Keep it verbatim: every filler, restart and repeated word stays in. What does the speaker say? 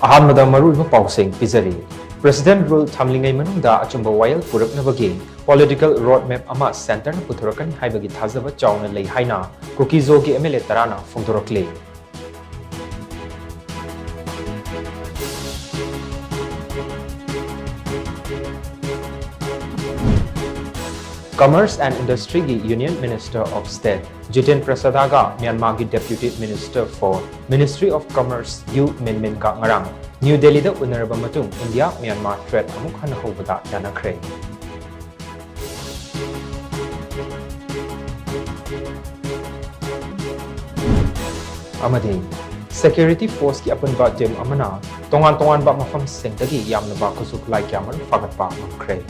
ꯑꯍꯥꯟꯕꯗ ꯃꯔꯨꯑꯣꯏꯕ ꯄꯥꯎꯁꯤꯡ ꯄꯤꯖꯔꯤ꯫ President Rule ꯊꯝꯂꯤꯉꯩ ꯃꯅꯨꯡꯗ ꯑꯆꯨꯝꯕ ꯋꯥꯌꯦꯜ ꯄꯨꯔꯛꯅꯕꯒꯤ political road map ꯑꯃ centreꯅ ꯄꯨꯊꯣꯔꯛꯀꯅꯤ ꯍꯥꯏꯕꯒꯤ ꯊꯥꯖꯕ ꯆꯥꯎꯅ ꯂꯩ ꯍꯥꯏꯅ ꯀꯨꯀꯤꯖꯣꯒꯤ MLA ꯇꯔꯥꯅ ꯐꯣꯡꯗꯣꯔꯛꯂꯤ꯫ Commerce and Industryꯒꯤ Union Minister of State Jitin ꯄ꯭ꯔꯁꯥꯗꯒ ꯃ꯭ꯌꯥꯟꯃꯥꯔꯒꯤ Deputy Minister for Ministry of Commerce U ꯃꯤꯟꯃꯤꯟꯒ ꯉꯔꯥꯡ ꯅ꯭ꯌꯨ ꯗꯦꯜꯂꯤꯗ ꯎꯅꯔꯕ ꯃꯇꯨꯡ ꯏꯟꯗꯤꯌꯥ ꯃ꯭ꯌꯥꯟꯃꯥꯔ trade ꯑꯃꯨꯛ ꯍꯟꯅ ꯍꯧꯕꯗ ꯌꯥꯅꯈ꯭ꯔꯦ꯫ ꯑꯃꯗꯤ security forceꯀꯤ ꯑꯄꯨꯟꯕ team ꯑꯃꯅ ꯇꯣꯉꯥꯟ ꯇꯣꯉꯥꯟꯕ ꯃꯐꯝꯁꯤꯡꯗꯒꯤ ꯌꯥꯝꯂꯕ ꯈꯨꯠꯁꯨ ꯈꯨꯠꯂꯥꯏ ꯀꯌꯥꯃꯔꯨꯝ ꯐꯥꯒꯠꯄ ꯉꯝꯈ꯭ꯔꯦ꯫